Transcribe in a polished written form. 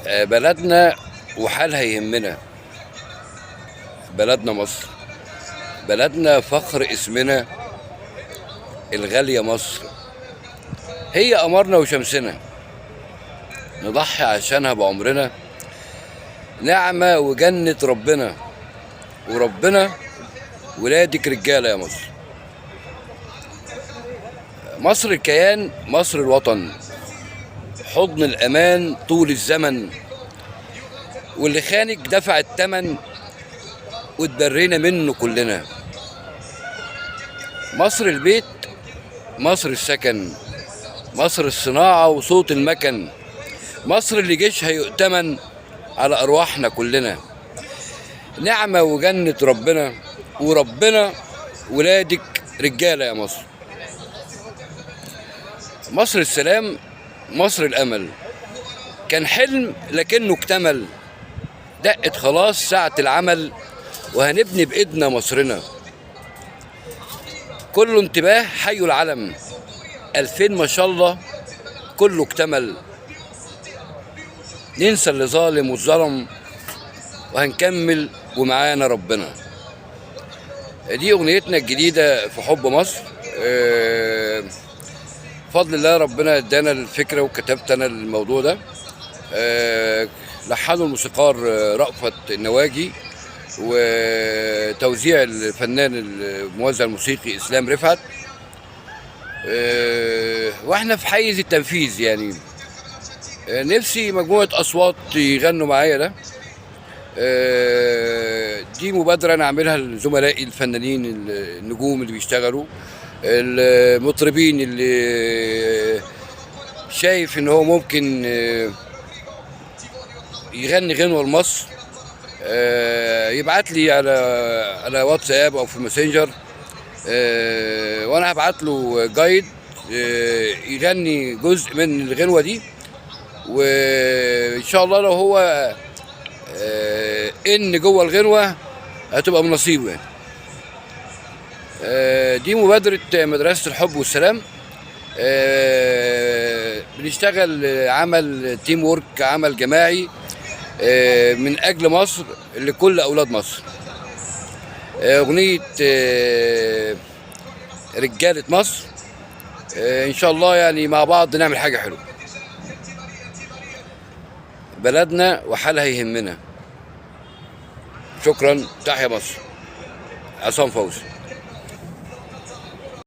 بلدنا وحالها يهمنا، بلدنا مصر، بلدنا فخر اسمنا، الغالية مصر هي قمرنا وشمسنا، نضحي عشانها بعمرنا، نعمة وجنة ربنا، وربنا ولادك رجالة يا مصر. مصر الكيان، مصر الوطن، حضن الأمان طول الزمن، واللي خانك دفع الثمن واتبرينا منه كلنا. مصر البيت، مصر السكن، مصر الصناعة وصوت المكن، مصر اللي جيشها يؤتمن على أرواحنا كلنا، نعمة وجنة ربنا، وربنا ولادك رجالة يا مصر. مصر السلام، مصر الأمل، كان حلم لكنه اكتمل، دقت خلاص ساعة العمل، وهنبني بإيدنا مصرنا. كله انتباه، حيوا العلم، 2000 ما شاء الله كله اكتمل، ننسى اللي ظالم والظلم، وهنكمل ومعانا ربنا. دي اغنيتنا الجديدة في حب مصر. بفضل الله ربنا ادانا الفكرة وكتبت انا الموضوع ده. لحنه الموسيقار رأفت النواجي، وتوزيع الفنان الموزع الموسيقي اسلام رفعت. واحنا في حيز التنفيذ يعني. نفسي مجموعة اصوات يغنوا معايا ده. دي مبادرة انا عاملها لزملائي الفنانين النجوم اللي بيشتغلوا، المطربين اللي شايف ان هو ممكن يغني غنوة لمصر، يبعت لي على واتساب او في ماسنجر، وانا هبعت له guide يغني جزء من الغنوة دي، وان شاء الله لو هو ان جوه الغنوة هتبقى من نصيبه يعني. دي مبادرة مدرسة الحب والسلام. بنشتغل عمل team work، عمل جماعي، من أجل مصر لكل أولاد مصر. أغنية رجالة مصر، إن شاء الله يعني مع بعض نعمل حاجة حلوة. بلدنا وحالها يهمنا. شكرا، تحيا مصر. عصام فوزي.